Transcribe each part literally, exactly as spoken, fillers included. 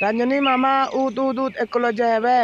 Ranjoni mama, ut, ut, ut, ekkoloi jei ebe.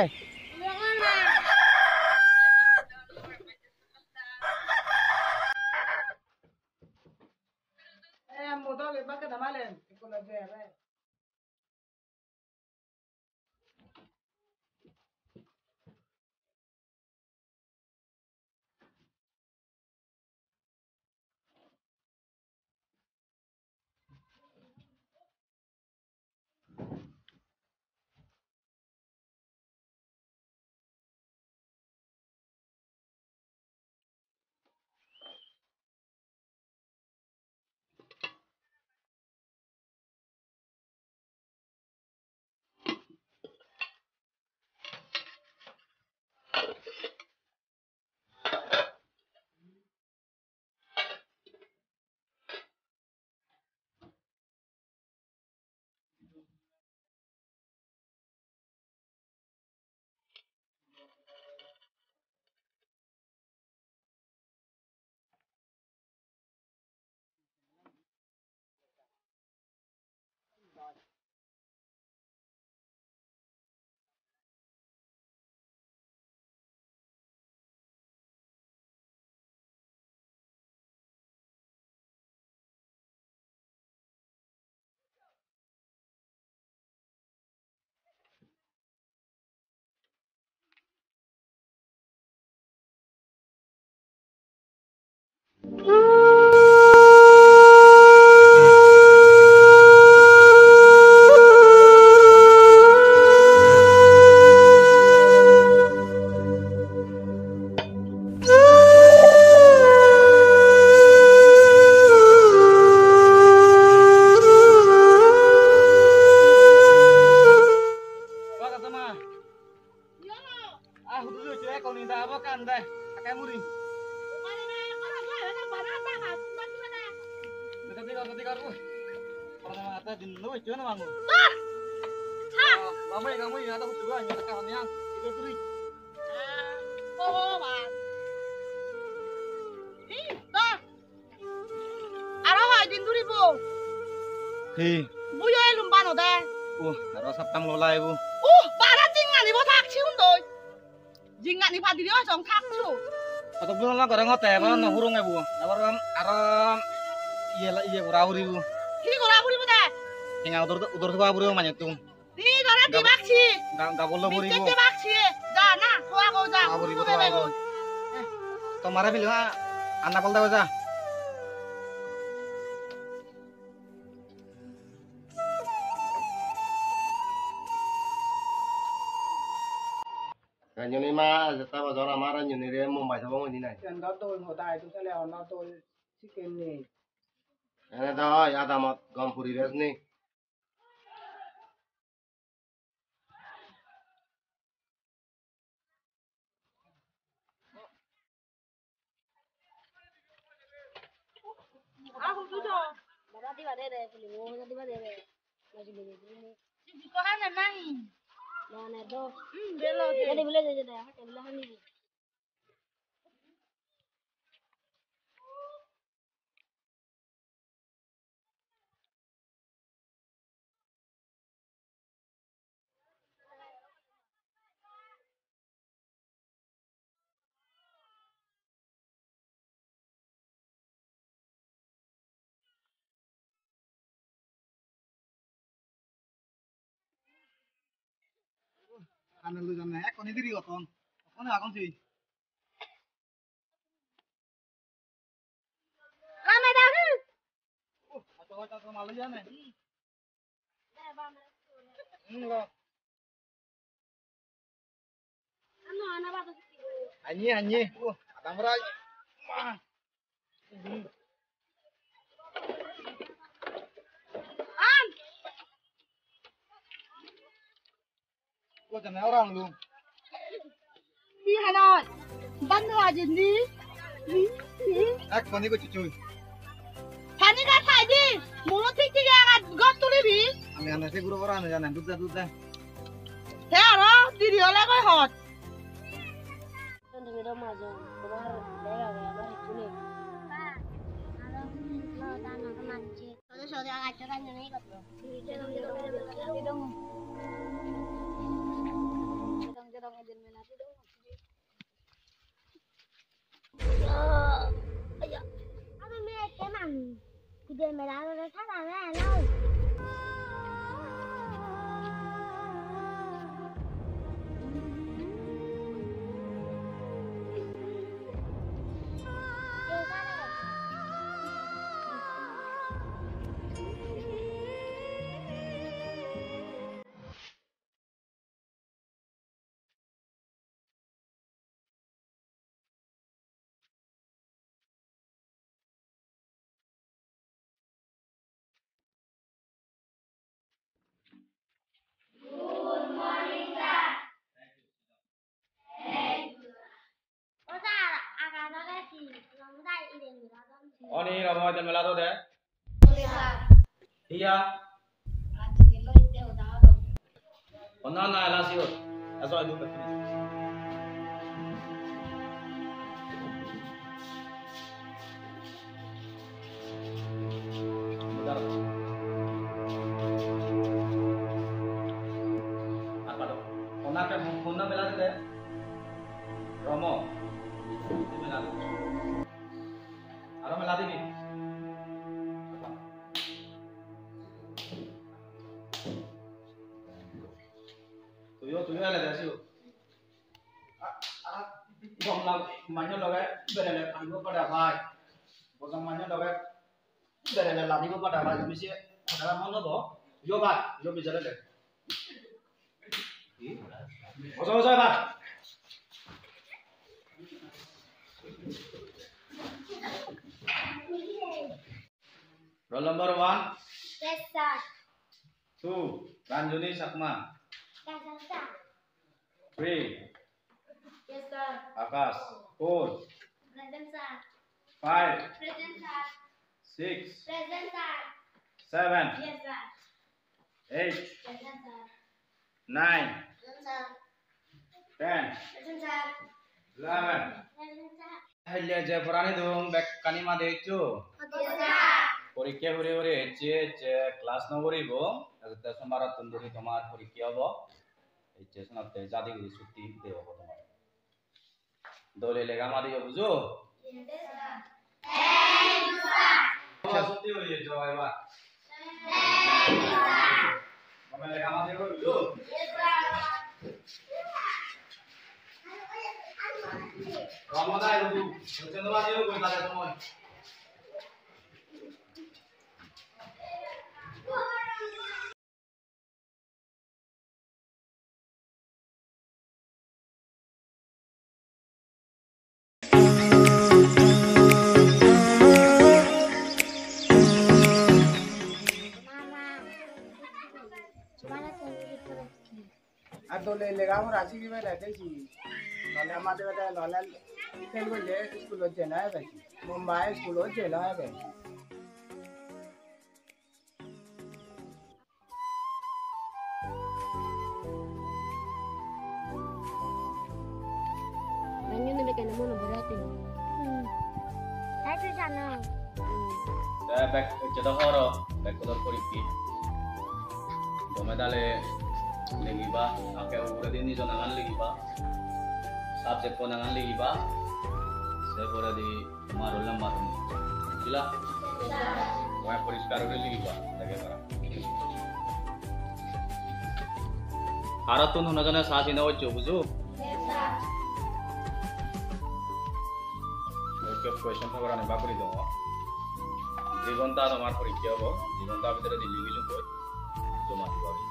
Ah, hudu hudu, ekko ni da abo kan de. Akai muri. Dega, dega, dega, uh. Pada mata din lo, itu na mangu. Mama, kamu ya, ada hudu aja, ada kan yang. Itu turi. Oh, oh, oh. Ih, dah. Aro hoi din duribo? Hi? Buyo elum banode. Uh, aro saptam lola ebu. Uh, bara jingani bo thak sigun doi. Jingani padiri oi song thak su. Koto bulo la goreng hote, aro no hurung ebu. Aro, aro iye la, iye gora uribo. Hi gora uribo de? Hinga udur, udur thuba uribo mane tum. Di dore di bakchi. Ga-, ga-, gabolo boribo. Bicche bakchi. Ja na, thua go ja. Ga boribo, thua go. Eh. Tomare pilo, ah, anna polda go ja. Ranjoni ma, jetta bojor amar Ranjoni re Mumbai thabo muni nai. Ken do dol hodai, tu sale ono dol chicken ni. Ene do oi, adamot gom puribesh ni. Hane loi jane, ekkoni diri gotton. Ekkoni agon sei. Lame dagi. Oh, ato, ato, ato, malo jane. Hmm, lo. Anyi, anyi. Uh, adamra. Wah. An. Ko jane orang lu. Hi hanot? Ban no ajin ni? Hi, hi? Ek pani ko chuchui. Pani ka thai di. Mulo thik thik agat got tuli di. Ami ane se guro ora ane jane dudda dudda. Te aro diri ole koi hot. Tumi do majo, tomar bag age, amar hissu nei. Sode sode agaccho ranjoni gotto. Jerong jerong eden mela di dong. Aro me ekke manuj. Eden mela aro sara me elo. Good morning, sir. O sir, aga dale si, long dai iden mela don. Oni, Romo, eden mela don de. Oli sir. Hiya? Rajni loi te hoda hodo. Onna, onna, ela siyot. Ejo, edu bekkani. Ar paro. Onna ke, onna mela de. Romo. Mela de. Aro mela dibi. Tuiyo, tuiyo ele de siyo. A, a, gom lage, manjo loge berele paribo pada bhai. Bojong manjo loge berele ladibo pada bhai. Tumi se pada mon hobo. Yo bhai, yo bijare de. Bojo, bojo, ebar. Roll number one. Yes, sir. Two, Ranjuni Chakma. Present, sir. Three. Yes, sir. Akash. Four. Present, sir. Five. Present, sir. Six. Present, sir. Seven. Yes, sir. Eight. Present, sir. Nine. Present, sir. Ten. Present, sir. Eleven. Present, sir. Helle je porani dung bekkani made eccho? Yes, sir. Porikke hure hure ecche, ecche class no guribo. Ejette somarottun dhuri tomar porikke obo. Ecche sonatte jadi guri chutti de obo tomar. Dole lega madiyo, bujo? Yes, sir. Thank you, sir. Acha, chutti hoye jo ebar. Thank you, sir. Dole lega madiyo, bujo? Yes, sir. Ramona, bujo? Chutti no madiyo, koi tare somoy. Ar dole lega pora sigibe de desi. Nole amade bede nole fail golle iskulot jei no pebe. Mumbai iskulot jei no pebe. Manyun ni bekene mono bore ati. Hmm. Hai tu sana. Hmm. Te bek ecche do horo, bek kodor porikki. Gome dale ligiba, ake uguredi nijo nangan ligiba. Subject ko nangan ligiba. Se poredi Tomar roll number hon? Bujila? Tomar poriskar guri ligiba, dege para. Aro tun hono jone sa sino goccho, bujo? Oke, question paper ani baguri do. Di ghonta tomar porikka obo, di ghonta bidire di ligi lugoi. Joma dibabi.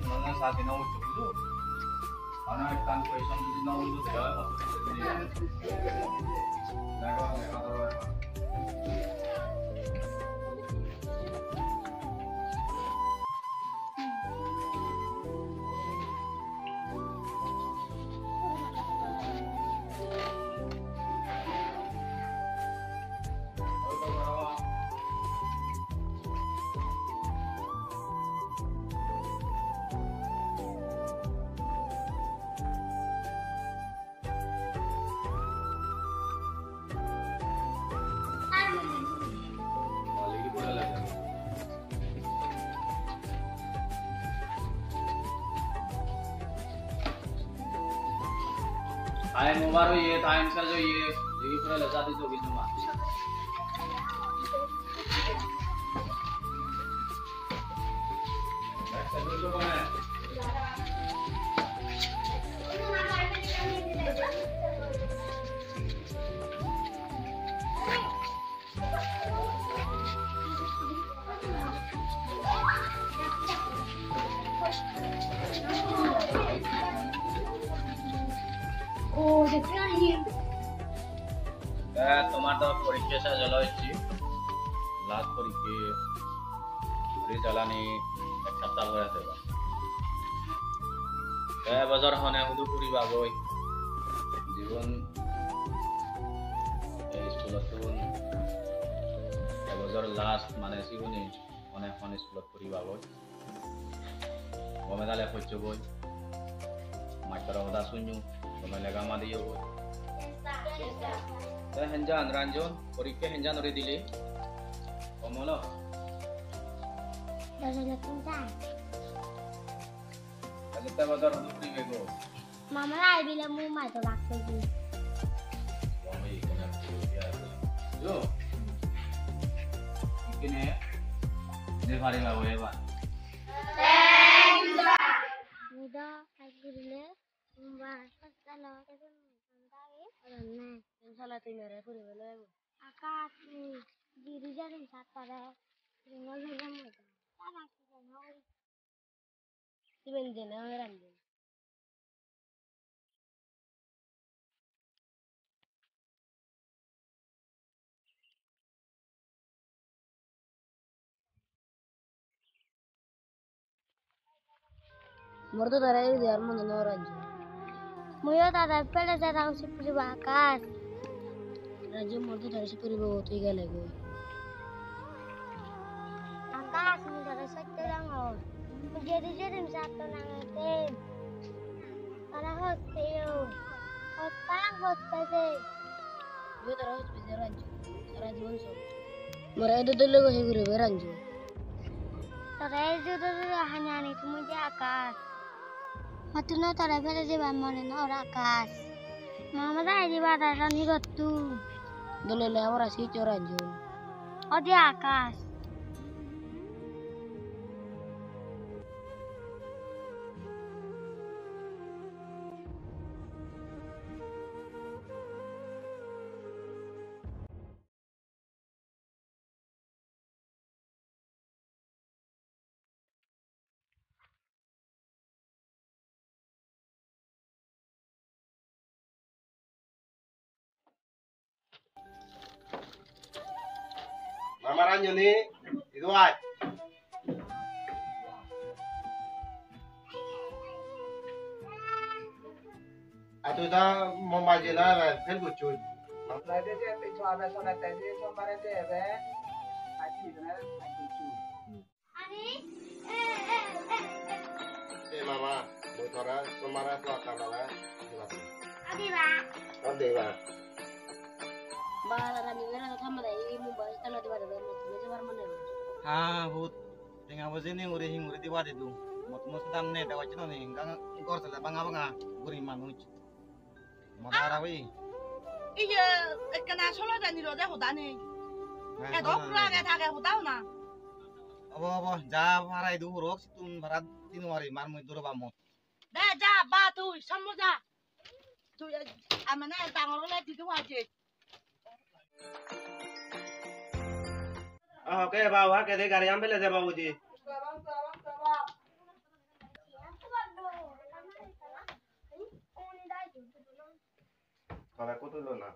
Mane sadi no ucche bujo. Mane ekkan question jodi no bujo, te oi. Dego, dego, dego. Time over oye, time sej oye, degi pore le jadi jogi joma. Te tomar do porikke sej olo ecche, last porikke result ani ek sapta pore deba. Te ebojor hone hudu puribagoi? Jigun ei iskulottun ebojor last, mane sigune hone hon iskulot puribagoi? Gome dale pocchogoi, mastoro hoda sunyo, gome lega madiyogoi. Te henjan Ranjon, porikke henjan uri dili? Gom olo? Dole lottun jai. Ajotte bojor hudu puribegoi? Mama ai bile mu mai to bakse ji. Yo. Ikkine de pariba oi ba. Muda ai gurile mumba salo. Sala tui mere puribo loibo. Akash, giri jarin sattare. Ringo loibo muda. Tara ki jano. Siben jene oi randin. Mor do tara eri dibar mone no or Ranju. Muiyo tara pele jadang sipri bakas. Ranju, mor do tara sipri bo tui gele goi. Akash, mui tara sotte dangor. Jedi jedi satto nangete. Tara hotte yo. Hotta hotte se. Yo tara hotte se Ranju. Tara jibon so. Mora edo dole go he guribe Ranju. Tara edo dole hani hani tumi je Akash. Matuno tara pele jeba mone no or Akash. Mama da edi bada rani gottu. Dole le amara sito Ranju. Odi Akash. Mama Ranjoni, idu aaj. Atu da mama jela fel guchun. Mama de je pe chwa be sona te je chwa mare de be. Aji na aji chu. Ani, e, e, e, e. E mama, mui tore tomare ekko ekka dale dibatte. Adiba. Adiba. Ba, rani bera thamma dai, ei mumbai tala dibatte, mui tole jebar mone. Ha, hut. Tenga boje ni uri hing uri dibatte du. Mot mot dam ne, dawai chino ni, gang gor sele banga banga, guri manuj. Moda ara oi. Iye, ekkena solo jani rode hoda nei. Edo pura age thage hoda hona. Obo, obo, ja para idu hurok, situn para tinu ari mar mui duro bammo. De ja, ba tui, sammo ja. Tui, amane dangor ole didu aje. Ah, oke, ba, oke, de gari ambele de babuji. Tara kutu lo na.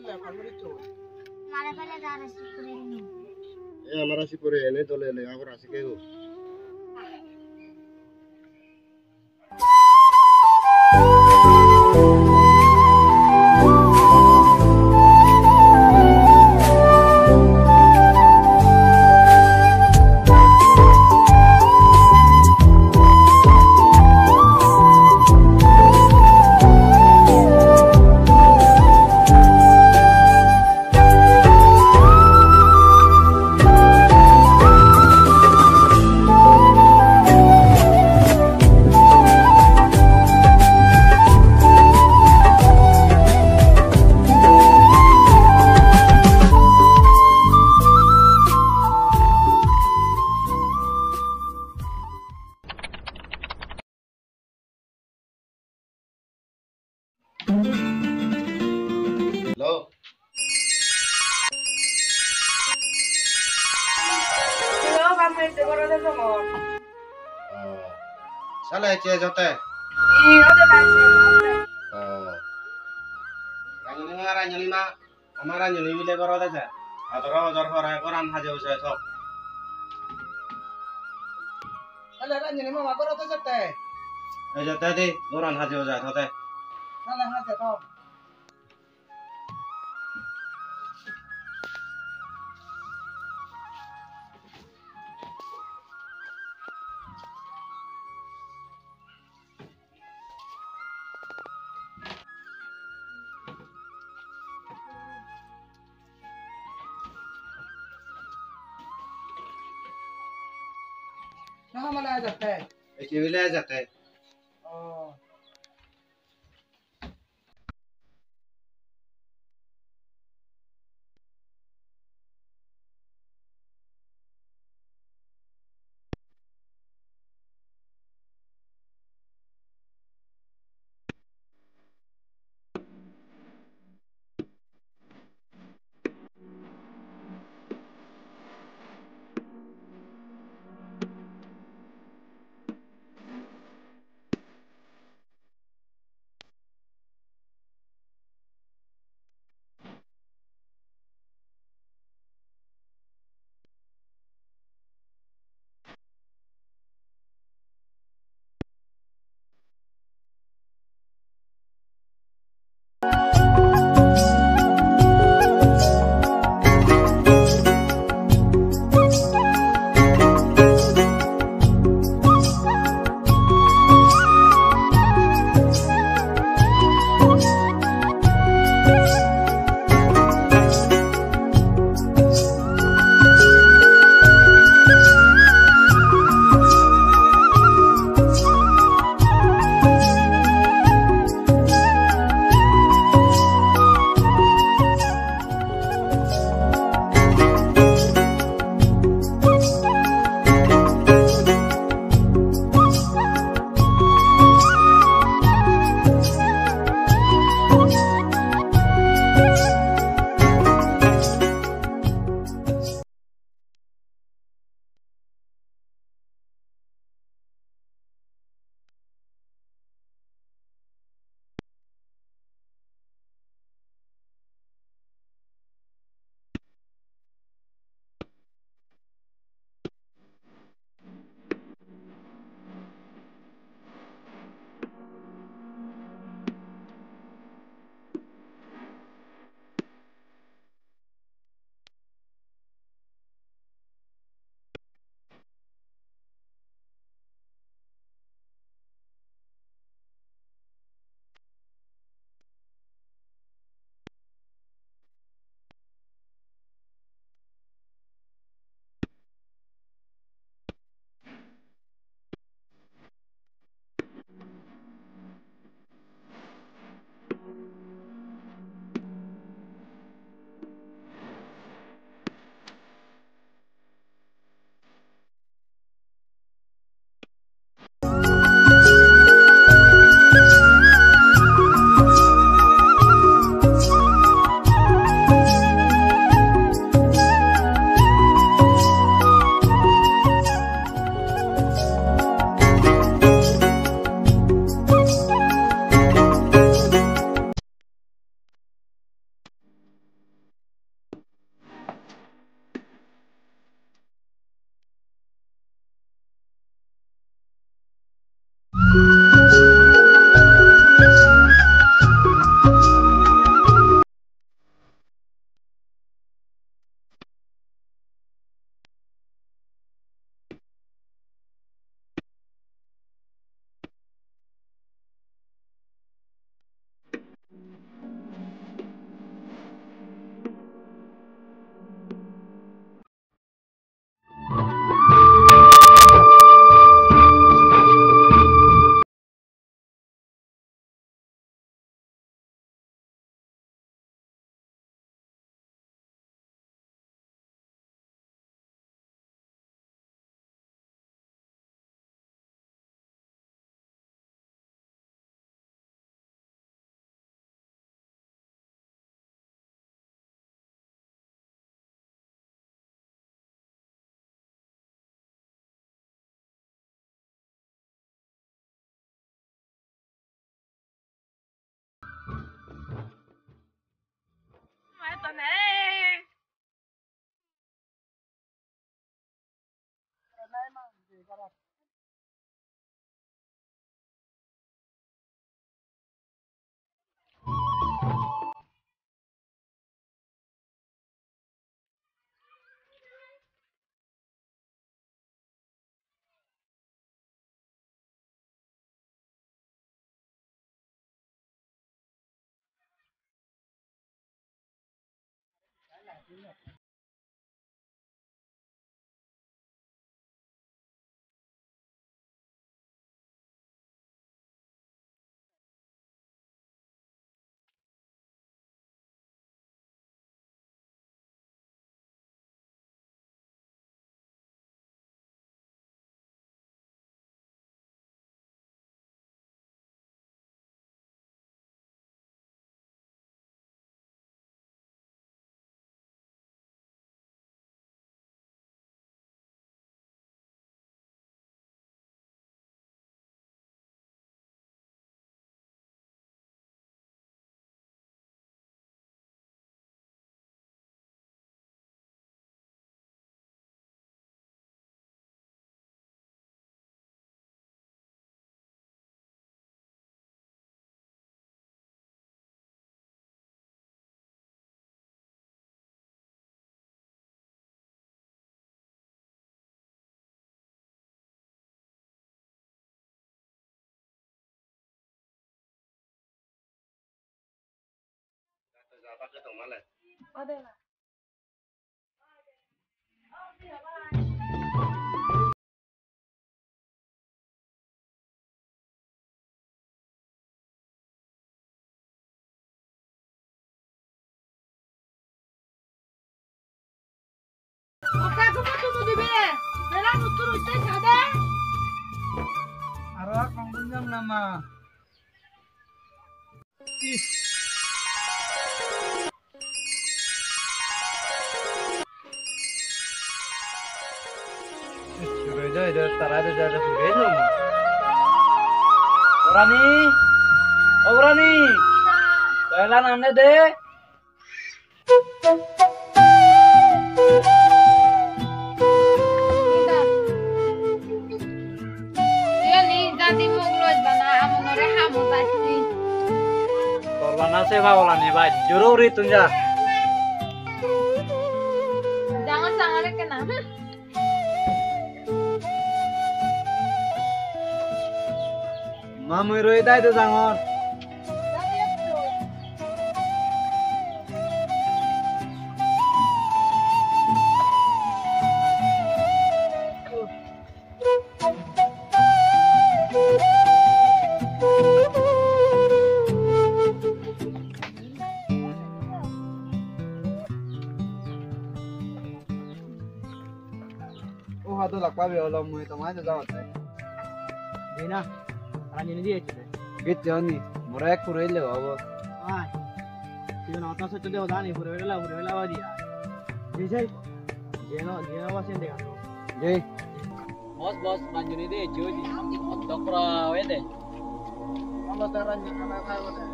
Mare pele dare sikure ni. E amara sikure ene dole le abara sikego. Hello. Hello, bap, mui ecche gorot ejongor. Oh. Sale ecche ejotte? Ee, ode pai ecche ejotte. Oh. Ranjoni ma, Ranjoni ma. Ama Ranjoni bile gorot eje. Adoro ojor pore goran haje ujai thok. Tale Ranjoni mama gorot ejette? Ejette di, goran haje ujai thok de. Tale haje thok. Na, hamala ejatte? Ecche bile ejatte. Oh. Oka kuma tumu dibe? Bela nuttur utte sade? Aro ak kong gunjam nama. Rani, o Rani, toilan anne de. Iyani jadi mok loi bana amonore hamo jai. Tolana se pagolani baj juro uri tun ja. Jangan jangan ekkena. Ma mui roi dai do jangor. O hado lakpa be olo mui tomai do jaotte. Dina, ranjini di ecche. Gitti honi, mora ek puro ile obo. Ai. Sigon oto sotto de odani puro ile puro ile odi. Di sei. Jeno, jeno basen de. Di. Boss, boss, ranjini di ecche oji. Dokra wede. Olo ta ranjini khana khaibo de.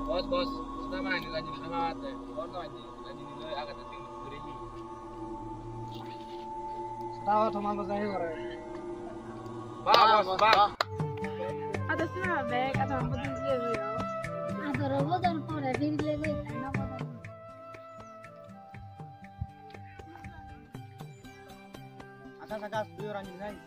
Boss, boss, sta mani ranjini khana ate. Boss, ranjini, ranjini loi agate. Tawa thoma bojai gore. Ba, ba, ba. Ada sih bek, ada ampun sih ya. Ada robo dan pore diri lego. Ada saja dua orang ini.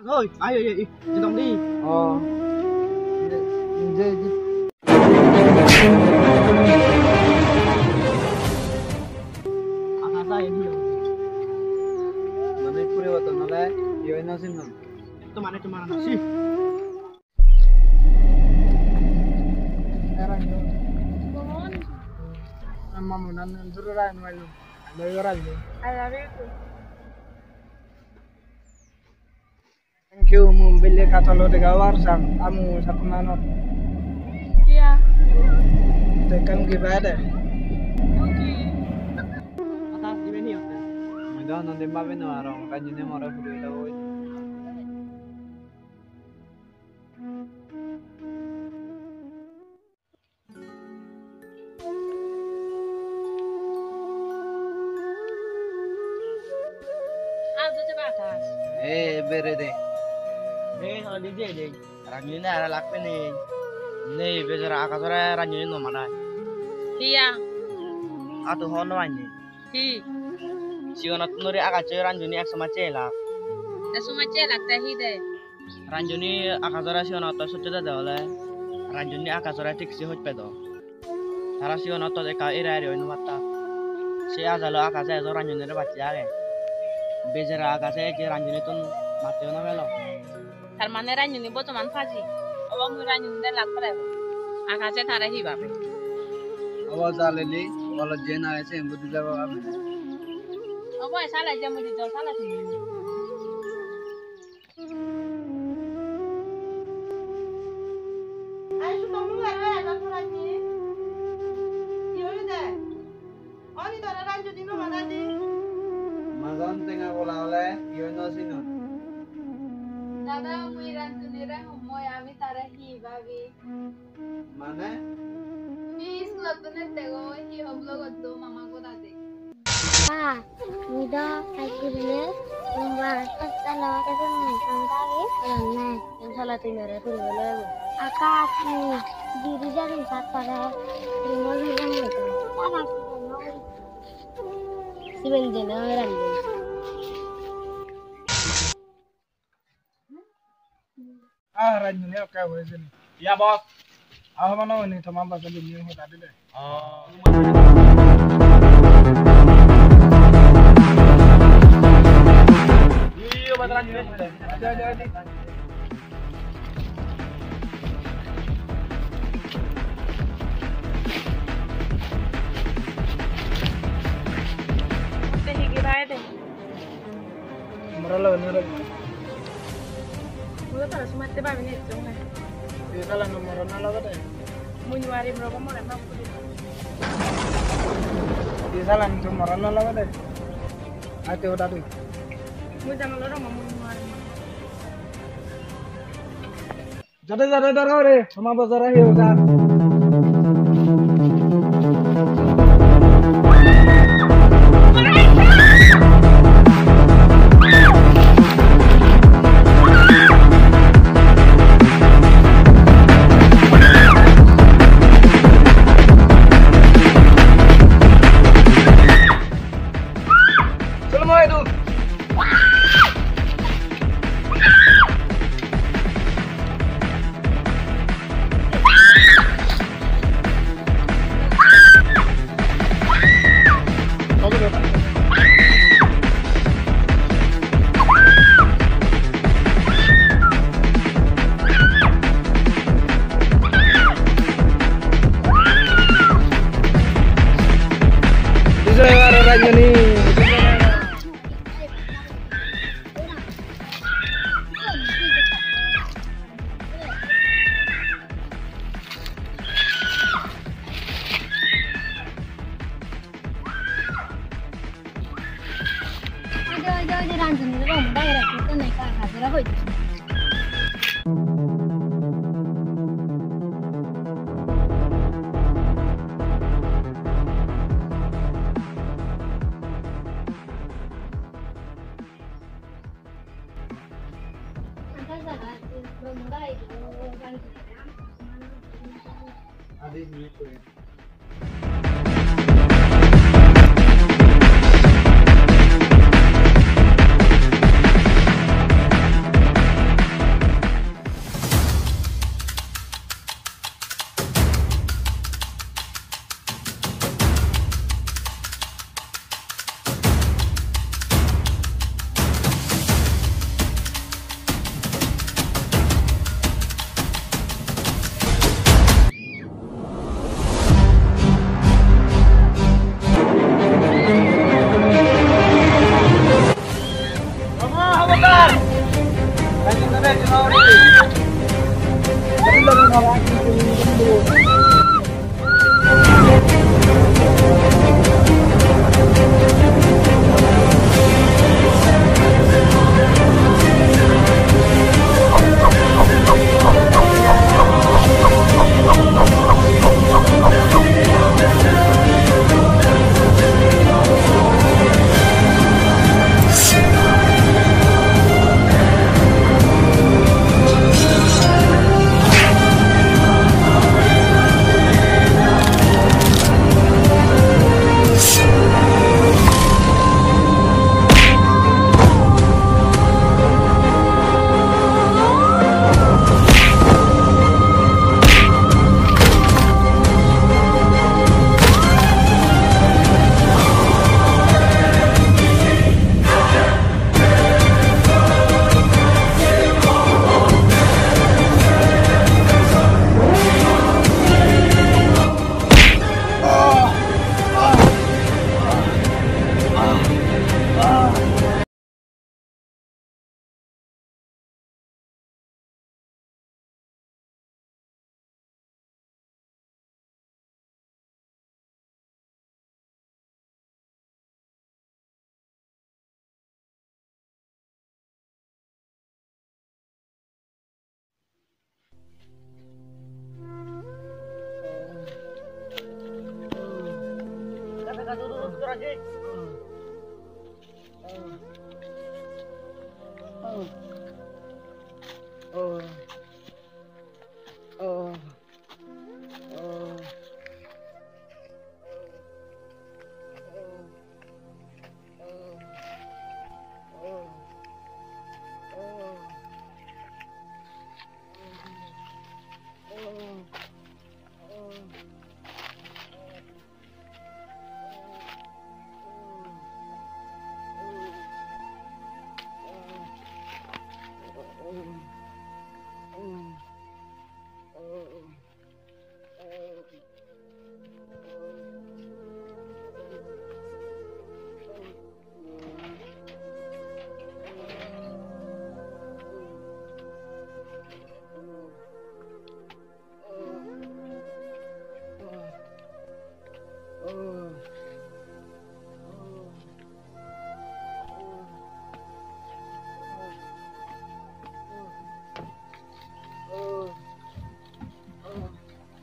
Oi, ayo, ayo, ayo, jidong di. Oh. Je, je, je. Asa, asa, ini. Mane puriborton ole, yo, eno sin no. Itu mana, itu mana, sih? Mamunan juru rai no ailo. Alo, rai no. I love you too. Thank you, mui belle katalo dega obar sang, amu satnanot. Kiya? Te ekkan gift age de. Ki? Ata, iben hi hotte? Mui do honodin babi no parong, Ranjini more puri debo. Ajo je batas. Eh, bere de. Eh, hadi je de. Ranjini ne ara lakpe nei. Nei, bejara Akashore Ranjini no manai. Hiya? Atu hon no manai. Hi? Sigonottun dhuri Akash Ranjuni ek somajje elak. Ek somajje elak te hi de? Ranjuni Akashore sigonotte sojje dede ole, Ranjuni Akashore thik se hoj pedo. Tara sigonottot ekka era eri oi no pattak. Se ajalo Akashe ejo Ranjunire bacche age. Bejara Akashe je Ranjunittun matte no pelo. Tar mane Ranjuni bojoman paji. Obo mui Ranjunire lak pele. Akashe tare hi babe? Obo jalili, obo lojje na ese engudi jabo abe. Obo e sale je mudi jo sale tumi. Ai su tomu ero ero purani. Ki hoye de? Oni tara Ranjuni no mada di. Majon tenga bola ole, iyo no sino. Dada, mui Ranjunire homoi, ami tare hi babi? Mane? Hi iskulottun ettego, hi hoblo gotto mama goda de. Pa, mui do cycle-e lomba hospital-ot ejonne, ekkan gari ejonne. Iyen sale tui mere puribo loi bo. Akash, mui diri jari sat pare, rimol hujong hoito. Siben jene oi rande. Ah, Ranjuni okke hoye jeni. Iya, boss. Ah, mane oni toma basa dini hoda dile. Oh. Iya, boss, Ranjuni. Aja, aja, aja. Te higi bai de. Mora loge nw roi. Mui tara sumatte babi nw ecchong hai. Di salan mora nw loge de. Mui nw arim rogo more maf guri. Di salan tu mora nw loge de. Ate oda dui. Mui jangolo romo mui nw arim. Jade jade doro re, toma bojor ahi oja. Solo mo edu. Ajo, ajo, ajo, Ranjuni ro, mui dagere ekko tone ekka hajira hoi.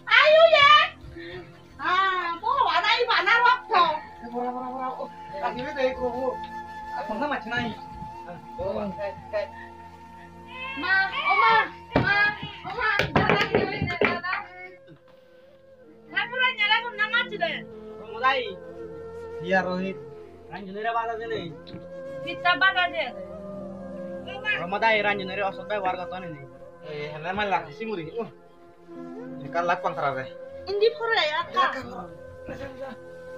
Ayo ye. Ah, mo bana i bana rokto. Bora, bora, bora. Oh, lagi ni deh, gua. Ah, kau macam ni. Ah, oh, kai, kai. Ma, o ma, ma, o ma, dada ki hoye de, dada? Tar pore nyala gom na machile. Romodai. Iya, Rohit. Ranjunire bada de nei. Pitta bada de. Romodai, Ranjunire osot bebohar gotton hijeni. Eh, hele mala, simuri. Uh. Ekka lak pang tarare. Indi pore akka.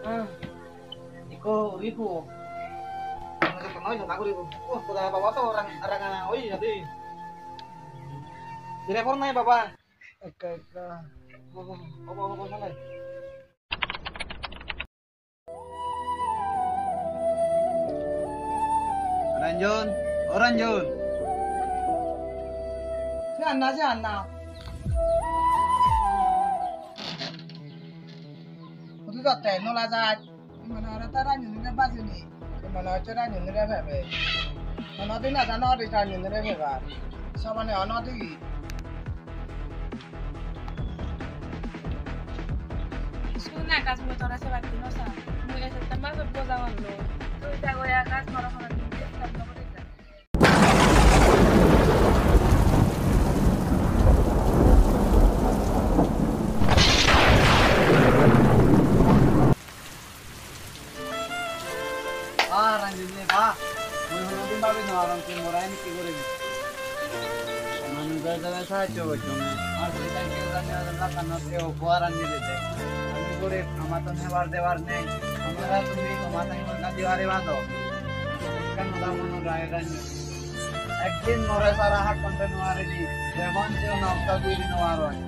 Ah. Iko uri pu. Ano to noi jona guri pu. Oh, koda baba to rang, ranga oi adi. Dire por nai baba. Ekka, ekka. Obo, obo, obo, obo, obo. Ranjun, o Ranjun. Siyan na, siyan na. Hudu jatte, nola jai. Mane aro ta Ranjunire bajini. Mane hocche Ranjunire pebe. Ono din aja no ri Ranjunire pebar. Sobane ono digi. Sun Akash, mui tore sebatte no sang. Mui ejette majot boja onnoi. Tui jagoi Akash, more hono din disturb no gori jai. Ah, Ranjit ne ba, mui honodin babi no parong tui more enekki guribi. Manuj ejone sahajjo gocchon. Ar tui thank you jani jani lakkan no se upohar ani dide. Ami gorib, amattun hebar debar nei. Amare tumi tomattun honda di pariba do. Ekkan hoda monot rage Ranjit. Ekdin more sara hattonde no paribi, jemon je hono okto duri no paroi.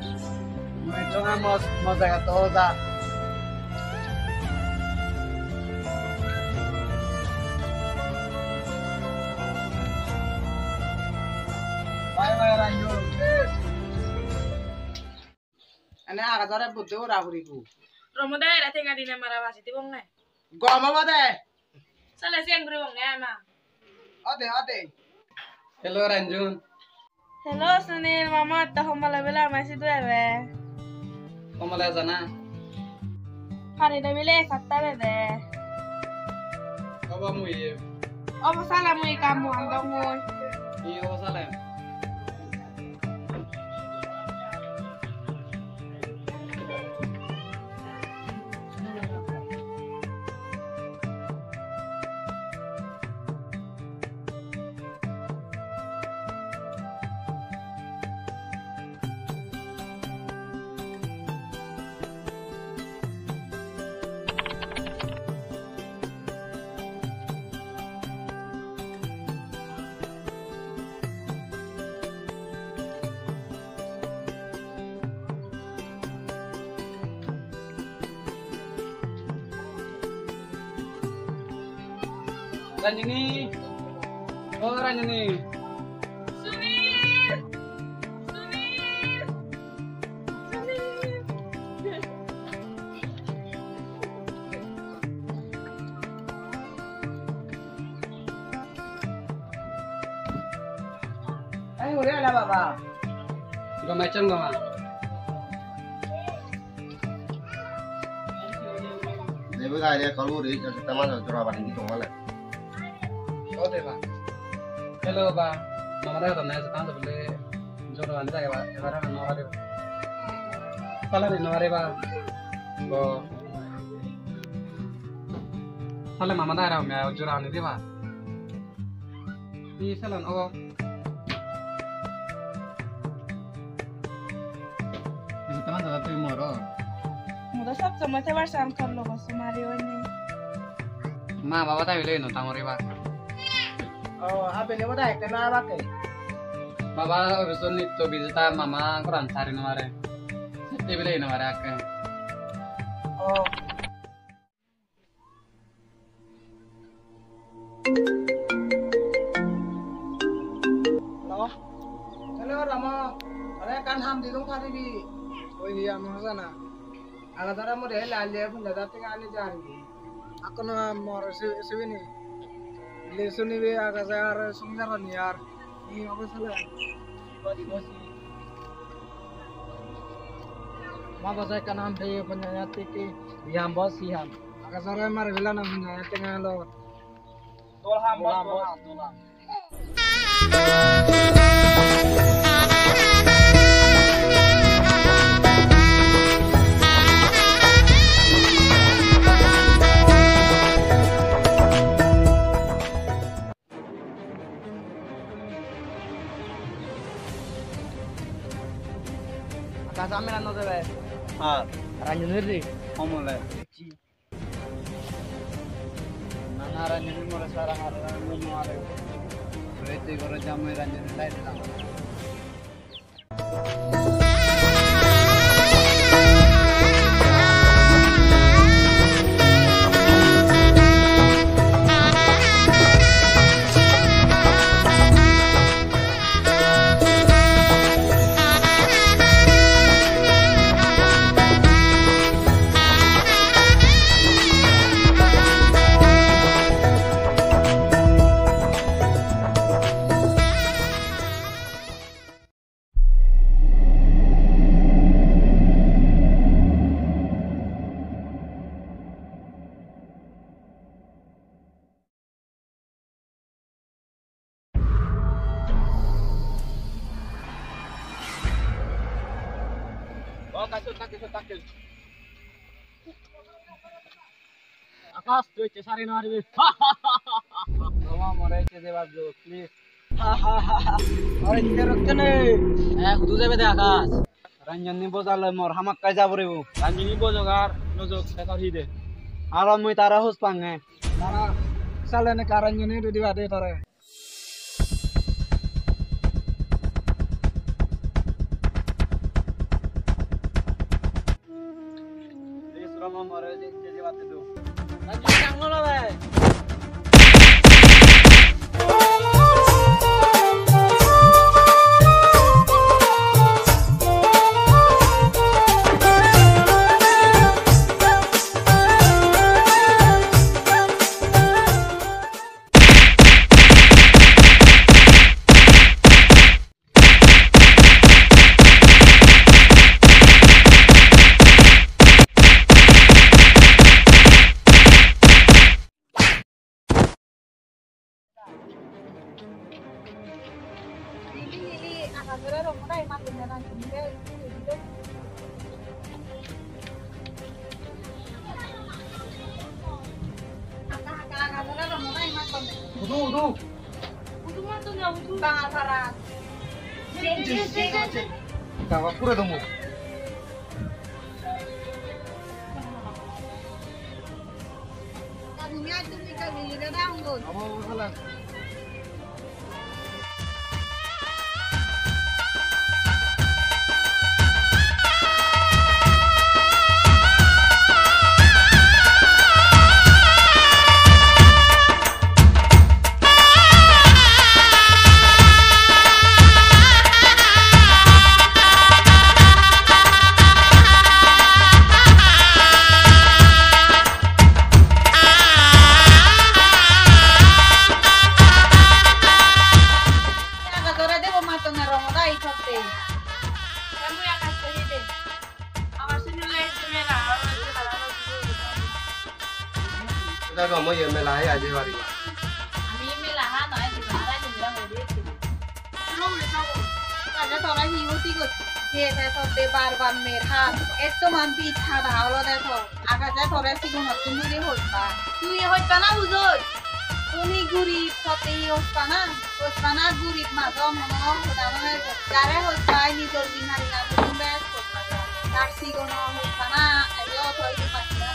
Mui toma mos-, moja gato hoja. Bye bye, Ranju. Agajore buddho ora puribo. Romo da era tenga dine mara basi dibong ne. Gom obo de. Sale siyan guri bonge ama. Ode, ode. Hello, Ranjun. Hello, Sunil. Mama, atta homole bela amai sidu ebe. Homole jana? Hari de bile ek hatta bede. Obo mui. Obo sale mui kam mo andong mui. Iyo, obo sale. Ranjini, o Ranjini. Sunil! Sunil! Sunil! Ai, ore ala baba. Gom ecchon goma. Debe gaire call guri, teman jora bani di tongale. O deba. Hello ba. Mama da dona, teman bole jora bani da, ebar no pare. Salary no pare ba. Bo. Sale mama da ra me jora ani diba. Hi salon obo? Isu teman dada tui moro. Mudo sob somoi tebar sam thor logo sumari oini. Ma baba ta bile no tamori ba. O, abele boda ekta na bake. Baba obisun nitto busy ta mama goran sari no mare. Tebile no mare akke. O. Hello? Hello, Rama. Are ekkan ham didung paribi? Oi, hi ham hojana? Aga dara more hele aile punja hajar tenga ani jaribi. Akkono mor si-, sibini. Le sunibi aga jar sung jarani ar. Hi obo sale? Dibo, dibo si. Ma basa ekkan ham de punja hajar tiki. Hi ham bo si ham. Aga sore mare bela na punja tenga lo. Tol ham, tol ham, tol ham. Akash, ami ranno debe. Ha. Ranjini re. Homole. Na, na, Ranjini more sara mare, Ranjini more. Rete gore jamai Ranjini lai dilam. O, kaso, take, so, take. Akash, tui ecche sari no paribi. Roma, more ecche jebar jo, please. Are ecche rokke ne. Eh, hudu jebe de Akash? Ranjini bojale mor hamakkai ja poribo. Ranjini bojok ar nojok, te tor hi de? Aro mui tara hoj pange. Tara sale ne ka Ranjini redi bade tore. Udu, udu. Dawa pura dong. Agajore debo matone rongo dai thotte. Te mui akash koi de. Amar sini le mela, Eda gom oye mela hai aje bari. Ami mela ha noi, di bari ni mela hori. Ro le sabo. Aja tora hi hoti go. Je te thotte bar bar mer ha. Etto man bi thada olode to. Akaje tore sigun hottun duri hojpa. Tui hojpa na bujoj. Tumi gurib, totte hi hojpa na? Hojpa na gurib majon, hono hoda no hoi. Jare hojpa, nijor jinghani gani tumi bej hojpa. Tar sigono hojpa na, ajo toi di pasta.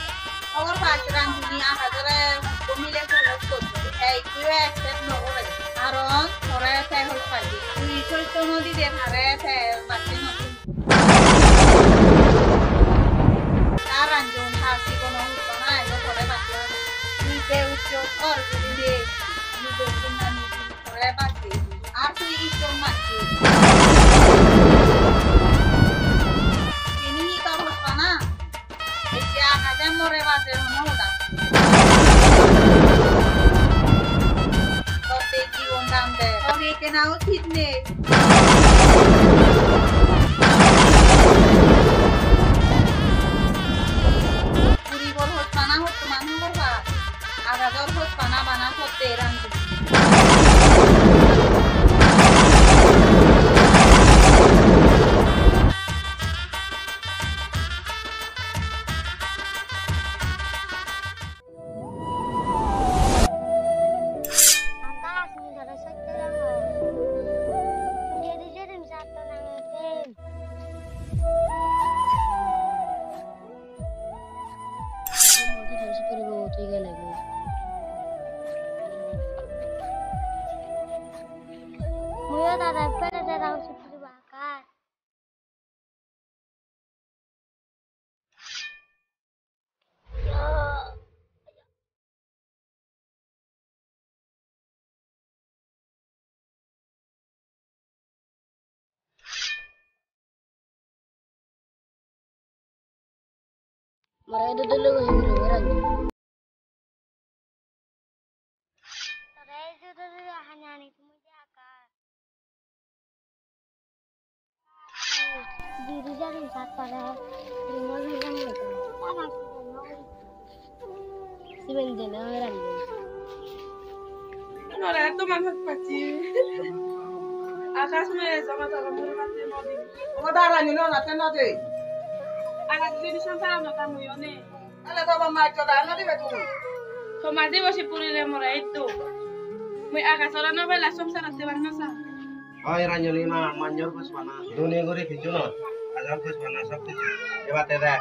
Hobor pach Ranjuni Akajore hukko mile hojpa. Te ikku accept no gore. Karon tore te hojpa di. Tui sosto no dide tare te bacche no. Taranjon ta sigono hojpa na ejo tore bacche. Tui je uccho tor guri de, nijor jinghani tore bacche. Ar tui iccho macche. Ini hi tor hojpa na? Ecche Akaje more baje hono hoda. Totte jibon dan de. Toge kena uchit nei. Guribor hojpana hottoman hobor pa. Agajor hojpana bana totte eran. Akash, mui tore sotte degong. Tui jedi jedi satto nange sen. Mui tore sotte degong, tui gele goi. Muiyo dada pele dada sotte degong, Akash. Mare idu dole guri guri beranni. Tore idu dole hani hani tumi je Akash. Diri jani sat pare. Siben jene oi rani. Nore to manut pacchi. Akash me jama tara mure pacchi nodi. Oba darani no na te nodi. Akash jodi sansar no ta muiyo ne. Ala to ba ma choda no dibe tu. To ma dibo si puri le mora ittu. Mui Akash ora no bela songsar atte ban no sa. Oi Ranjoni ma, manjor bojpana. Duni guri hissu no. Ajab bojpana sob hissu. Ebate de.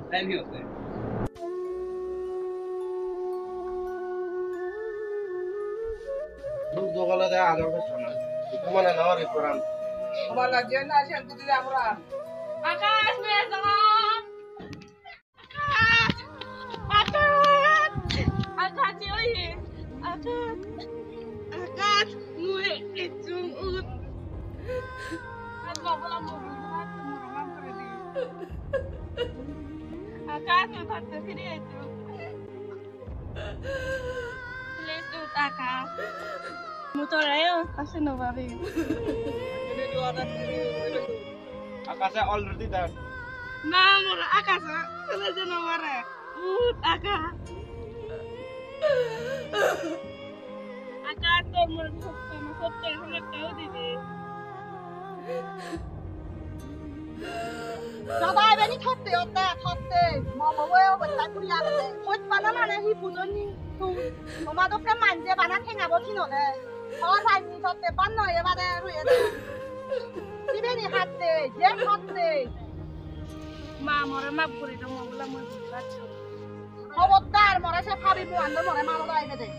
Time hi hote? Duk duk ole de ajab bojpana. Hissu mane no ri poran. Mala je na se gudi amra. Akash, me jana. Akash! Akash! Akash, hi oye? Akash! Akash! Mui ejjong ut. Akash, babola mui ut, mui maf gori di. Akash, mui bhatte firi ejjong. Please, ut, Akash. Mui tore ase no parim. Akash already dead. Na, mor Akash, tole je no pare. Ut, Akash. Mor hotte, mor hotte, hotte dibe. Dada, ibeni thotte otte, thotte. Mo bobo obosta guri agede. Hoj bana mane hi bujoni tui? Toma dokke manje bana thengabo kinode. Hor paini thotte ban noi ebade ruye de. Ibeni hatte, je thotte. Ma, more maf guri do, mo bola mui bujibaccho. Hobordar, more se pabi muan do more maro dai bede.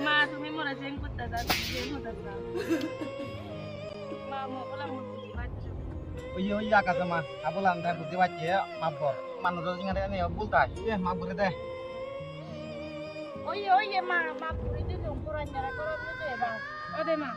Ma, tumi more jeng gutta da, tumi jeng gutta da. Ma, mo bola mo buji paccho. Oye, oye, Akash ma, abolan te buji pacche, maf gor. Manujo jingare ne bul tai. Ye, maf guri de. Oye, oye, ma, maf guri de, jong puran jara koron de ba. O de ma.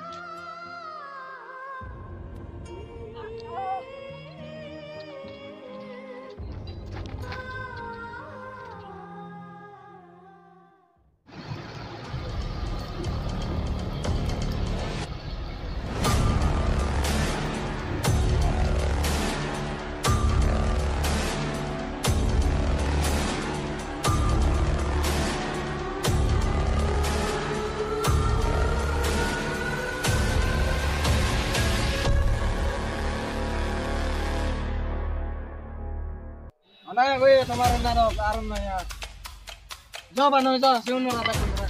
Ana, oi, tomar narok, ar noi ar. Jo, bano, jo, siun nora, ta kunra.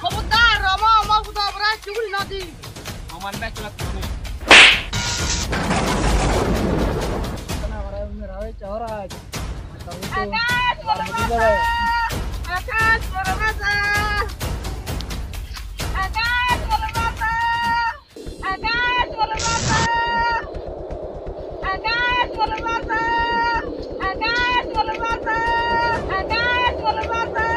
Hobordar, ama, ama, buda, bra, chugul nadi. Oman bek lak tuni. Kana mara mera oi chora. Akash, boro baja! Akash, boro baja! Akash, boro baja! Akash, boro baja! Akash, boro baja! Akash, boro baja! Akash, boro baja!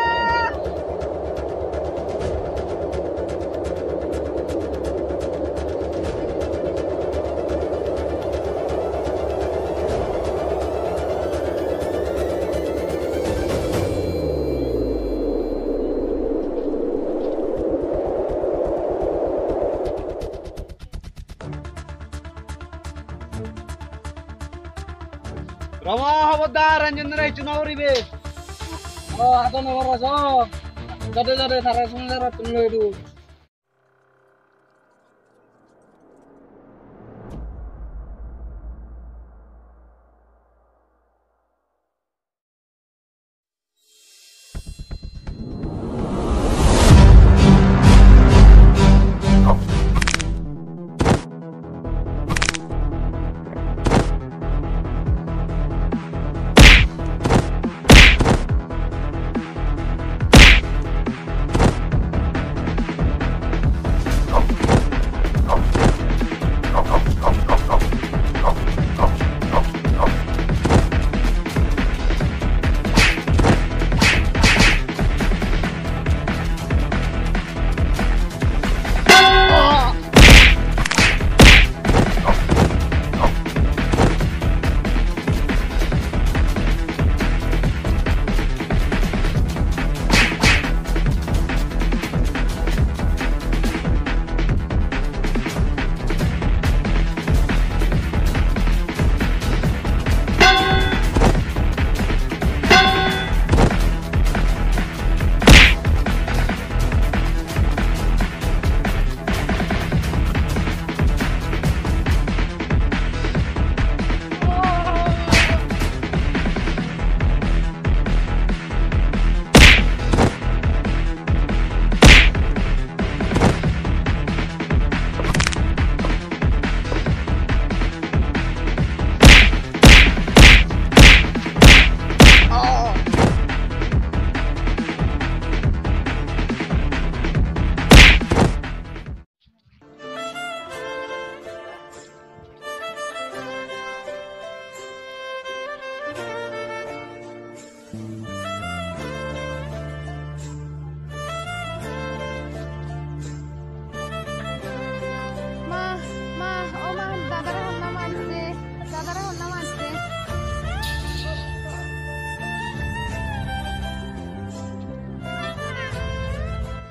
Rama, hobordar, Ranjan re hissu no guribe. O, ado no goro, so. Jade, jade, tara songsarattun loi du.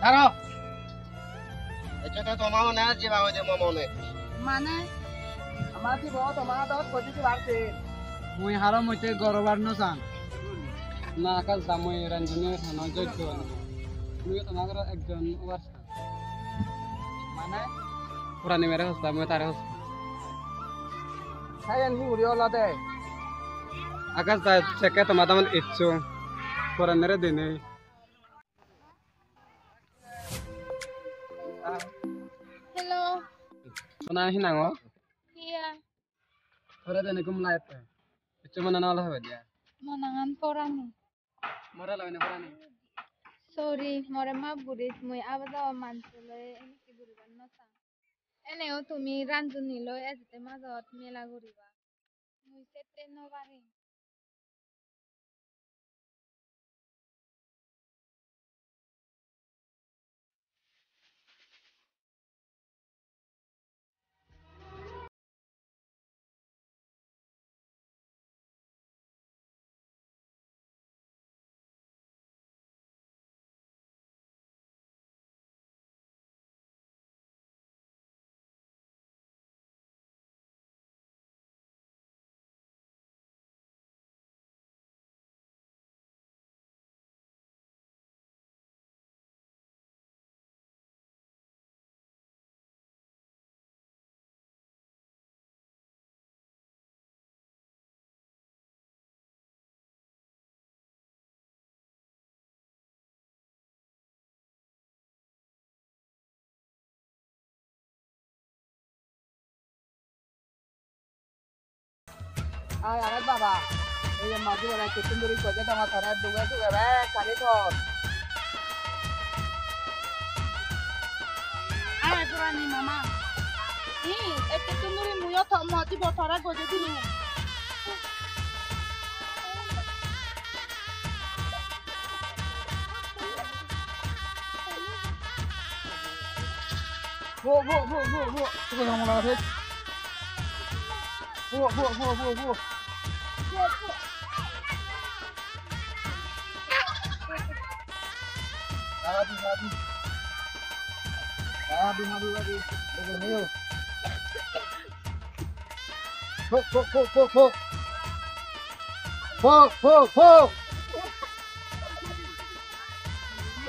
Haro. Ecche te toma mone ar jiba hoide mo mone. Mane? Ama jibo toma adot godi dibar se. Mui haro moite gorobar no san. Na, Akash da, mui Ranjini hono jojjo. Mui toma goro ekjon obar san. Mane? Purani mere hosta, mui tare hosta. Sayan hi guri olode? Akash da, sekke toma damot icchu. Purani mere dene. Hello. Sona, hi nang o? Hiya. Tore dene gum lagette. Icchu mone no ole hobe dia. Mo nangan Purani. More loi ne Purani. Sorry, more maaf guris, mui aba jaba manjoloi enikke guribar no sang. Eneo tumi Ranjuni loi ejette majot mela guriba. Mui sette no parim. Ai, aret baba, ei je madi bore ekkettun duri gojje dongor tare duge duge bekkani thon. Ai, Purani mama. Hi, ekkettun duri muiyo to madi bo tare gojje dilung. Bo, bo, bo, bo, bo. Tuko jong mala se. Bo, bo, bo, bo, bo. Abi, abi. Abi, abi, abi. Bo, bo, bo, bo, bo. Pok, pok, pok.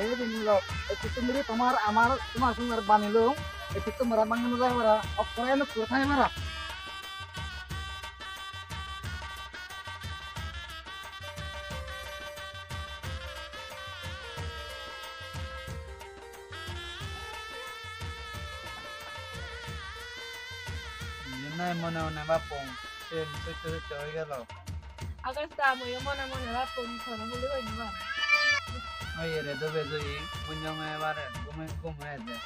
Ei din lo, ei pittum duri tomar, amar, tomar sungar banilo, ei pittum mara bangi no jai para, okkore eno kuro thai para. Iyen nahi mone mone bapong, sen sotto sotto oi gelo. Agosta, muiyo mone mone bapong, tore huli hoi no pang. Oi, ere dobe joi, gunjonge ebare, gume, gume ede.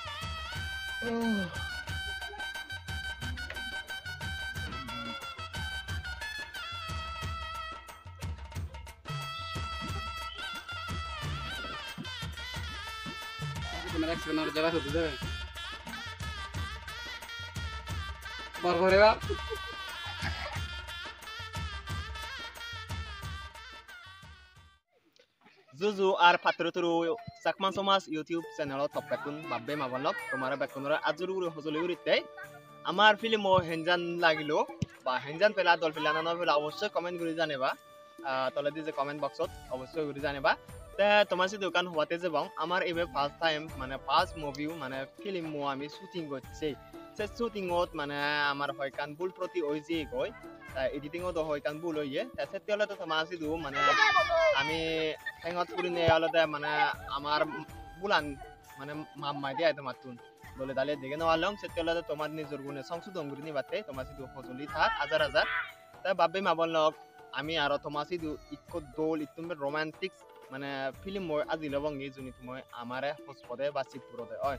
Bor bor eba. Juju ar patturu turu Chakma Somaj YouTube channel-ot toppettun babbe mabonlok tomare bekkunore ajur guri hojoli guritte. Amar film-o henjan lagilo ba henjan pela, dol pela na no pela, obossoi comment guri janeba. Ah, toledi je comment box-ot obossoi guri janeba. Te toma sidu ekkan hobate jebong, amar ibe first time, mane first movie, mane film-o ami shooting gocche. Se shooting-ot mane amar hoyekkan bul troti oi jeyegoi. Te editing-ot o hoyekkan bul oye. Te sette olode toma sidu mane ami thengot purine olode mane amar bulan mane map mai de ai tomattun. Dole dale dege no parlong, sette olode tomar nijor gune songsodon guri nibatte toma sidu hojoli thak hajar hajar. Te babbe mabonlok, ami aro toma sidu ikko dol, ittun romantic mane film-oi ajil obonge, juni tumi amare hospode ba sip purode oi.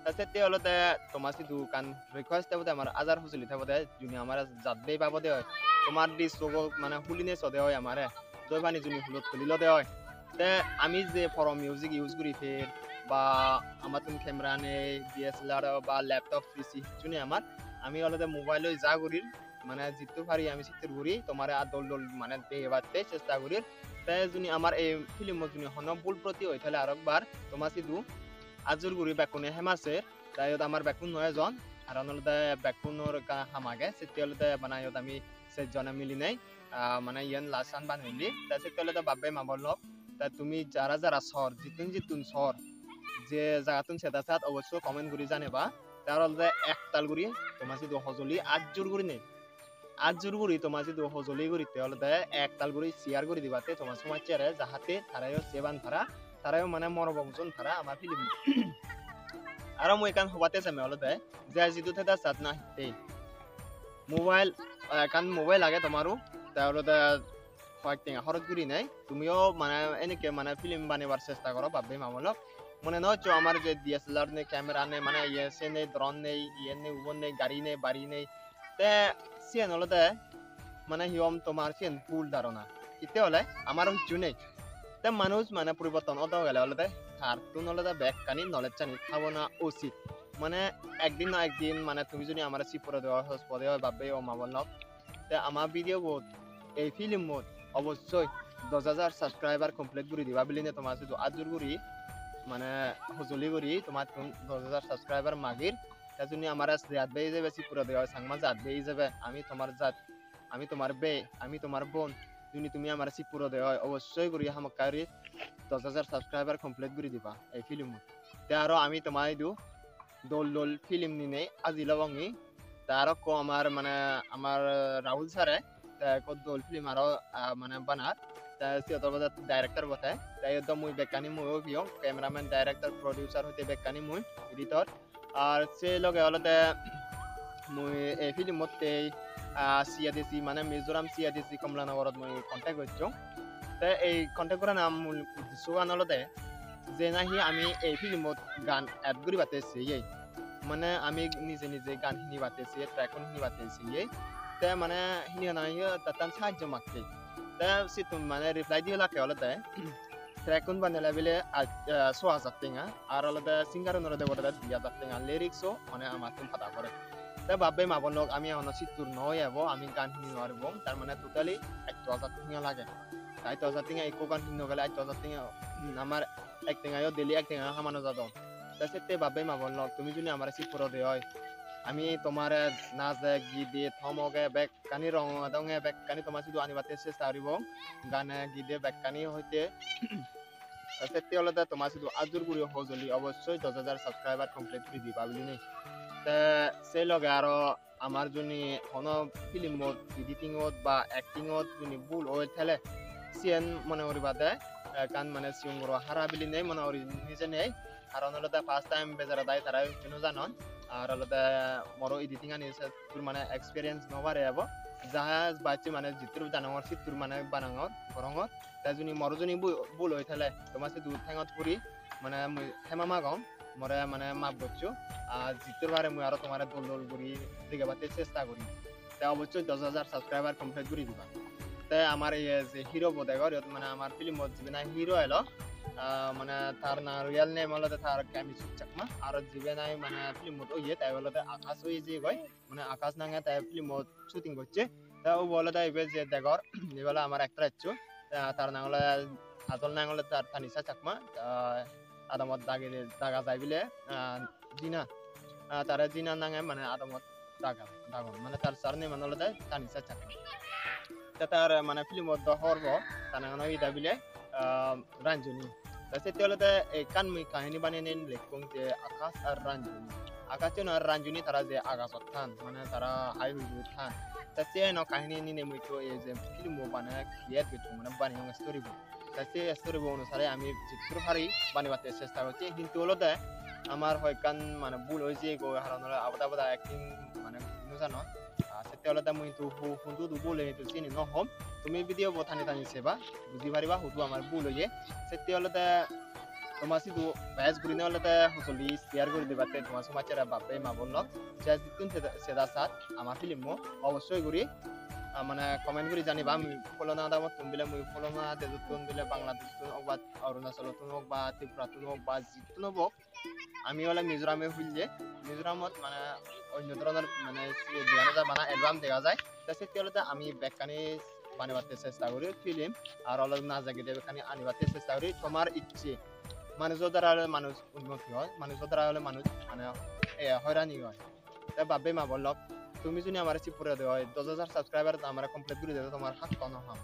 Te sette olode toma sidu ekkan request thebode, amar ajar hojoli thebode, juni amare jadde babode oi, tomar disso mane huline sode oi amare, doi pani juni hulot tulilode oi. Te ami je poro music use guri pher ba amattun camera nei, D S L R ba laptop P C hissu nei amar, ami olode mobile-oi ja gurir, mane jittur pari ami sittur guri tomare ar dol dol mane degebatte chesta gurir. Te juni amar ei film-o juni hono bul troti oi thale aro ekbar toma sidu Ajur guri bekkune hema ser. Te iyot amar bekkun noi ejon, karon olode bekkunor ekka ham age, sitte olode bana iyot ami sejjone milinei, ah, mane iyen last an baneyonni. Te sitte olode bab-bei ma-bon lok, te tumi jara jara sor, jittun jittun sor, je jagattun seda sat obosso comment guri janeba. Te aro olode ektal guri toma sidu hojoli ajur gurinei, ajur guri toma sidu hojoli guritte olode ektal guri share guri dibatte toma somajjere, jahate tarayo seban para, tarayo mane morobong son para ama film. Aro mui ekkan hobatte seme olode, je jidu theda sat na hitte mobile, ah, ekkan mobile age tomaru, te olode hoyek tenga horoj gurinei tumiyo mane enike mane film banebar chesta goro, bab-bei ma-bon lok. Mone no hoccho amar je D S L R nei, camera nei, mane iye se nei, drone nei, iye nei, ubon nei, gari nei, bari nei. Te siyen olode mane hi hom, tomar siyen bhul dharona. Hitte hole amar hicchu nei. Te manuj mane poriborton odo gele olode tartun olode bekkani knowledge ani thabona usit. Mane ekdin na ekdin mane tumi juni amare sip pore de oi, hoj pore de oi, bab-bei o ma-bon lok, te ama video bot, ei film bot obossoi dos hajar subscriber complete guri diba biline toma sidu ajur guri, mane hojoli guri tomattun dos hajar subscriber magir. Te juni amare jat bei ijebe sip pore de oi, Changma jat bei ijebe, ami tomar jat, ami tomar bei, ami tomar bon, juni tumi amare sip pore de oi, obossoi guri hamakkai guri dos hajar subscriber complete guri diba ei film bot. Te aro ami toma idu dol dol film ninei ajil obongi. Te aro ekko amar mane amar Rahul sir-e te ekko dol film aro, ah, mane banar. Te siyot olode director bote. Te iyot do mui bekkani mui oi piyong, cameraman, director, producer hoite bekkani mui, editor. Ar se loge olode mui ei film-otte, ah, C A D C mane Mizoram C A D C Kamalanagarot mui contact gocchong. Te ei contact gorana mul uddessogan olode je nahi ami ei film-ot gaan add guribatte seyei. Mane ami nije nije gaan hinibatte seyei, track-un hinibatte seyei. Te mane hini hana iye tattan sahajjo makke. Te sittun mane reply diye lakke olode track-un banele bile aj-, eh, so hajar tenga, ar olode singer-unore debode di hajar tenga, lyrics-o mane amattun pada pore. Te bab-bei ma-bon lok, ami ehono sittur no oi ebo, ami gaan hini no paribong, tar mane totally atto hajar tenga lage. Te atto hajar tenga ekko gaan hini no gele atto hajar tenga, hmm, amar ek tengayo, daily ek tengayo hama no jadon. Te sette bab-bei ma-bon lok, tumi juni amare sip pore de oi, ami tomare naje, gide, thomoge, bekkani ronge donge, bekkani toma sidu anibatte chesta guribong, gane gide bekkani hoite. Te sette olode toma sidu ajur guri hojoli, obossoi dos hajar subscriber complete guri diba bilinei. Te se loge aro amar juni hono film-ot, editing-ot ba acting-ot juni bul oi thele, siyen mone guribade ekkan mane sigon guro hara bilinei mone guri nijenei. Karon olode first time bejara dai, tara hissu no janon. Ar olode moro editing-ani se tur mane experience no bare ebo. Jaha bacche mane jittur janongor sittur mane banangor, gorongor. Te juni moro juni bu-, bul oi thele toma sidu thengot puri mane mui hema magong, more mane maf goccho. Ar jittur pare mui aro tomare dol dol guri degebatte chesta guri. Te obossoi dos hajar subscriber complete guri diba. Te amar iye je hero bo degor, iyot mane amar film-ot jibe nahi hero elo, ah, mane tar nang real name olode tar Kemichuk Chakma, aro jibe nahi mane film-ot oye te olode Akash oye jiyegoi, mane Akash nange te film-ot shooting gocche. Te ubo olode ibe je degor, ibe ole amar actress-so. Te tar nang ole, asol nang ole tar Tanisha Chakma. Te adamot dagi daga jai bile, ah, Jina. Ah, tare Jina nange mane adamot daga, dagon. Mane tar surname-an olode Tanisha Chakma. Te tar mane film-ot do hobor po, ta nangan oyede bile, ah, Ranjuni. Te sette olode ekkan mui kahini baneinei lekkong je Akash ar Ranjuni. Akash ar Ranjuni tara je agajot than, mane tara hai hui hui than. Te siyeno kahini ninei mui ekko ei je film-o bana create gocchong, mane baneyong story-bo. Te se story-bo onusare ami jiddur pari banebatte chesta gocchi, hintu olode amar hoyekkan mane bul oi jeyegoi, karon olode abada abada acting mane no jano. Ah, sette olode mui hintu hu-, hudu hudu bul oye hintu sini no hom. Tumi video-bo tani tani seba, buji pariba hudu amar bul oye. Sette olode toma sidu bej gurine olode hojoli share guri dibatte toma somajjere bab-bei ma-bon lok. Je jittun seda, seda sat ama film-o obossoi guri, ah, mane comment guri janiba, mui pholona adamottun bile, mui pholona dejottun bile, Bangladesh-ottun ok ba Arunachal-ottun ok ba Tripura-ttun ok ba jittun ok, ami ole Mizoram-e hulle, Mizoram-ot mane onyo dhoronor mane siye dega no jai, bana album dega jai. Te sekke olode ami bekkani banebatte chesta guri film, ar olode naje gide bekkani anibatte chesta guri. Tomar icche Manujo dara ole manuj unnoti oi, manujo dara ole manuj mane, e, hoirani oi. Te bap-bei ma-bon lok, tumi juni amare sip purede oi, dos hajar subscriber amare complete guri dede, tomar hakko no ham.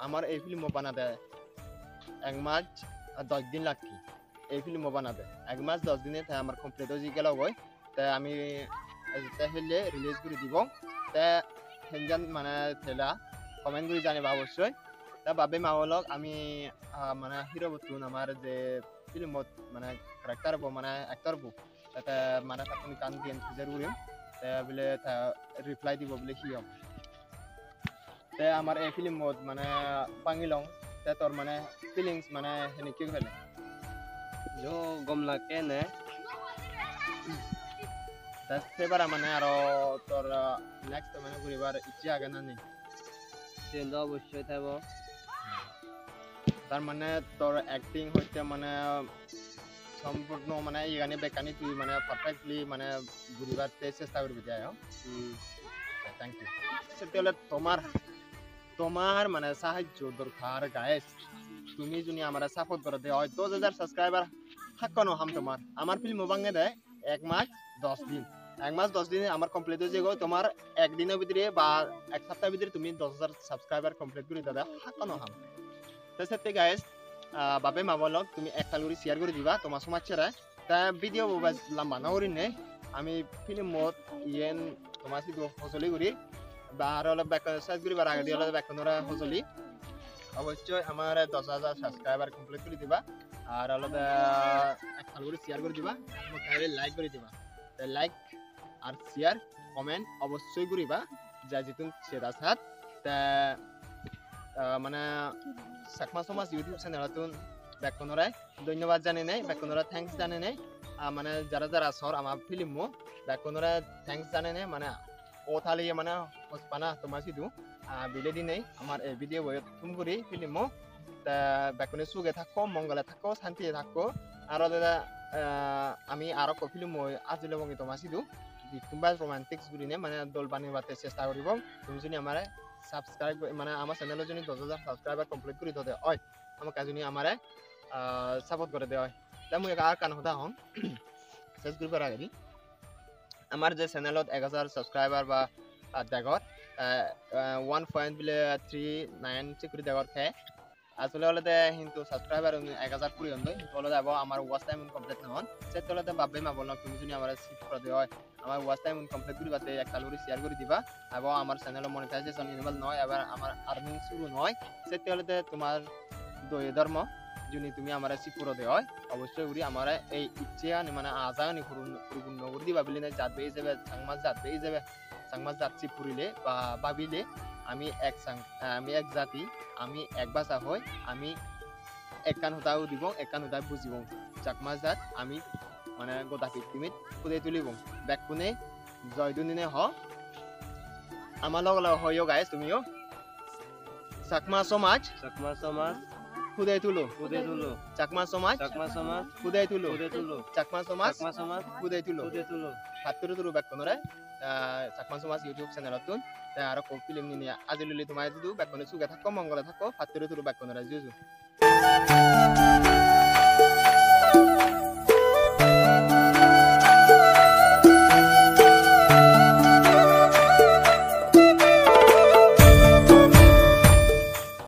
Amar ei film-o banade ek mas ar dos din lagge. Ei film-o banade ek mas dos dine te amar complete oi gelo goi. Te ami ejette helle release guri dibong. Te henjan mane tela comment guri janeba obossoi. Te bap-bei ma-bon lok, ami, ah, mane hero-bottun, amar je film-ot mane character bo, mane actor bo, te mane tattun ekkan diyen pujor gurim. Te bile ta reply dibo bile hi hom. Te amar ei film-ot mane bangilong, te tor mane feelings mane henekke pele? Jo, gom lakke ne. Te sebara mane aro tor, ah, next mane guribar icche age na nei? Siyen do obossoi thebo. Tar mane tor acting hoite mane sompurno mane iyegani bekkani tui mane perfectly mane guribatte chesta guribi de ayo. Hmm. Thank you. Sette ole tomar, tomar mane sahajjo dorkar, guys. Tumi juni amare support gorode oi, dos hajar subscriber hakko no ham tomar. Amar film-o bangede ek mas dos din. Ek mas dos din amar complete oi jebo, tomar ek dino bidire ba ek sapta bidire tumi dos hajar subscriber complete guri dede, hakko no ham. Te sette guys, ah, bap-bei ma-bon lok, tumi ektal guri share guri diba toma somajjore. Te video bo bej lamba no gurinei, ami film-ot iyen toma sidu hojoli guri, ba aro ole bekkun search guribar agedi ole bekkunore hojoli. Obossoi amare dos hajar subscriber complete guri diba. Ar olode ektal guri share guri diba, hamakkai like guri diba. Te like ar share, comment obossoi guriba, ja jittun seda sat. Te, ah, mane Chakma Somaj YouTube channel-ottun bekkunore dhonnobad janeinei, bekkunore thanks janeinei. Ah, mane jara jara sor ama film-o, bekkunore thanks janeinei, mane o thaliye mane hospana toma sidu, ah, bile dinei amar ei video bo thum guri film-o. Te bekkune suge thakko, mongole thakko, santiye thakko. Aro dede, ah, ami aro ekko film-o ajil obongi toma sidu. Jittun baj romantics gurine mane dol banebatte chesta guribong. Tumi juni amare subscribe gori, mane ama channel-o juni dos hajar subscriber complete guri dode oi, hamakkai juni amare, ah, support gore de oi. Te mui ekka ekkan hoda hong, ses guribar agedi. Amar je channel-ot ek hajar subscriber ba, ah, degor, eh, eh, one point bile three nine sik guri degor te. Asole olode hintu subscriber un ek hajar puri on doi, hintu olode abo amar watch time un complete no on. Sette olode bap-bei ma-bon lok, tumi juni amare sip gorode oi, amar watch time un complete guribatte ektal guri share guri diba. Abo amar channel-o monetization enable noi, ebar amar earning suru noi. Sette olode tomar doye dhormo, juni tumi amare sip gorode oi, obossoi guri amare ei icche ani mane aja ani purun-, puripunno guri diba biline, jat bej ijebe, Changma jat bej ijebe, Changma jat sip purile ba babile ami ek Chang-, ami ek jati, ami ek bhasha hoi, ami ekkan hoda udibong, ekkan hoda bujibong. Chakma jat ami mane goda pittimit pudei tulibong. Bekkune joy dunine ho. Ama loge loge hoyo guys, tumiyo. Chakma Somaj. Chakma Somaj. Pudei tulo. Pudei tulo. Chakma Somaj. Chakma Somaj. Pudei tulo. Pudei tulo. Chakma Somaj. Chakma Somaj. Pudei tulo. Pudei tulo. Patturu turu bekkunore, ah, Chakma Somaj YouTube channel-ottun. Te aro ekko film ninei ajil uli toma idu, bekkune suge thakko, mongole thakko, patturu turu bekkunore juju.